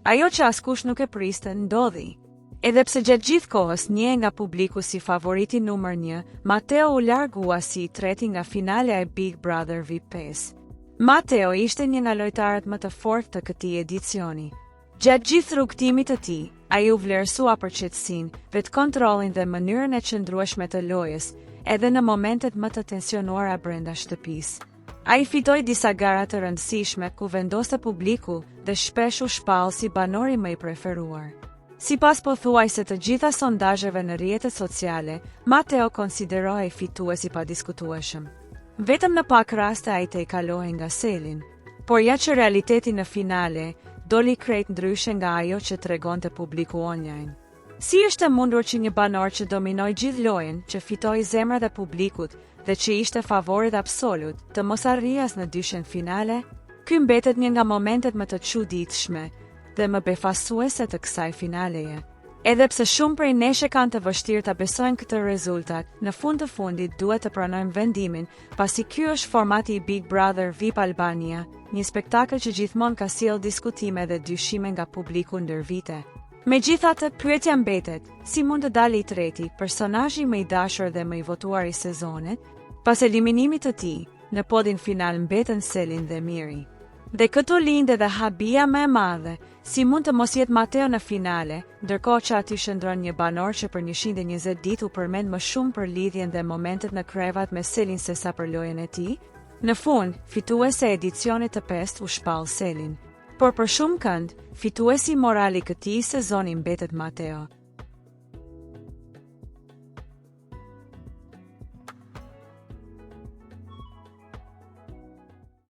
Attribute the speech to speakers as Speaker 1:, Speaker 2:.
Speaker 1: Ajo që askush nuk e priste, ndodhi. Edhe pse gjatë gjithë kohës njihej nga publiku si favoriti numër një, Mateo u largua si i treti nga finalja e Big Brother VIP 5. Mateo ishte një nga lojtarët më të fortë të këtij edicioni. Gjatë gjithë rrugëtimit të tij, ai u vlerësua për qetësinë, vetëkontrollin dhe mënyrën e qëndrueshme të lojës, edhe në momentet më të tensionuara brenda shtëpisë. Ai fitoi disa gara të rëndësishme ku vendoste publiku dhe shpesh u shpall si banori më i preferuar. Sipas pothuajse të gjitha sondazheve në rrjetet sociale, Mateo konsiderohej fitues i padiskutueshëm. Vetëm në pak raste ai tejkalohej nga Selin. Por ja që realiteti në finale doli krejt ndryshe nga ajo që tregonte publiku online. Si është e mundur që një banor që dominoi gjithë lojën, që fitoi zemrat e publikut dhe që ishte favorit absolut, të mos arrijë as në dyshen finale? Ky mbetet një nga momentet më të çuditshme dhe më befasuese të kësaj finaleje. Edhe pse shumë prej nesh e kanë të vështirë ta besojnë këtë rezultat, në fund të fundit duhet të pranojmë vendimin, pasi ky është formati i Big Brother VIP Albania, një spektakël që gjithmonë ka sjellë diskutime dhe dyshime nga publiku ndër vite. Megjithatë, pyetja mbetet, si mund të dalë i treti, personazhi më i dashur dhe më i votuar i sezonit? Pas eliminimit të tij, në podin final mbetën Selin dhe Miri. Dhe këtu lind edhe habia më e madhe, si mund të mos jetë Mateo në finale, ndërkohë që aty qëndron një banor që për 120 ditë u përmend më shumë për lidhjen dhe momentet në krevat me Selin sesa për lojën e tij? Në fund, fituese e edicionit të pestë u shpall Selin. Por për shumë kënd, fituesi moral i këtij sezoni mbetet Mateo.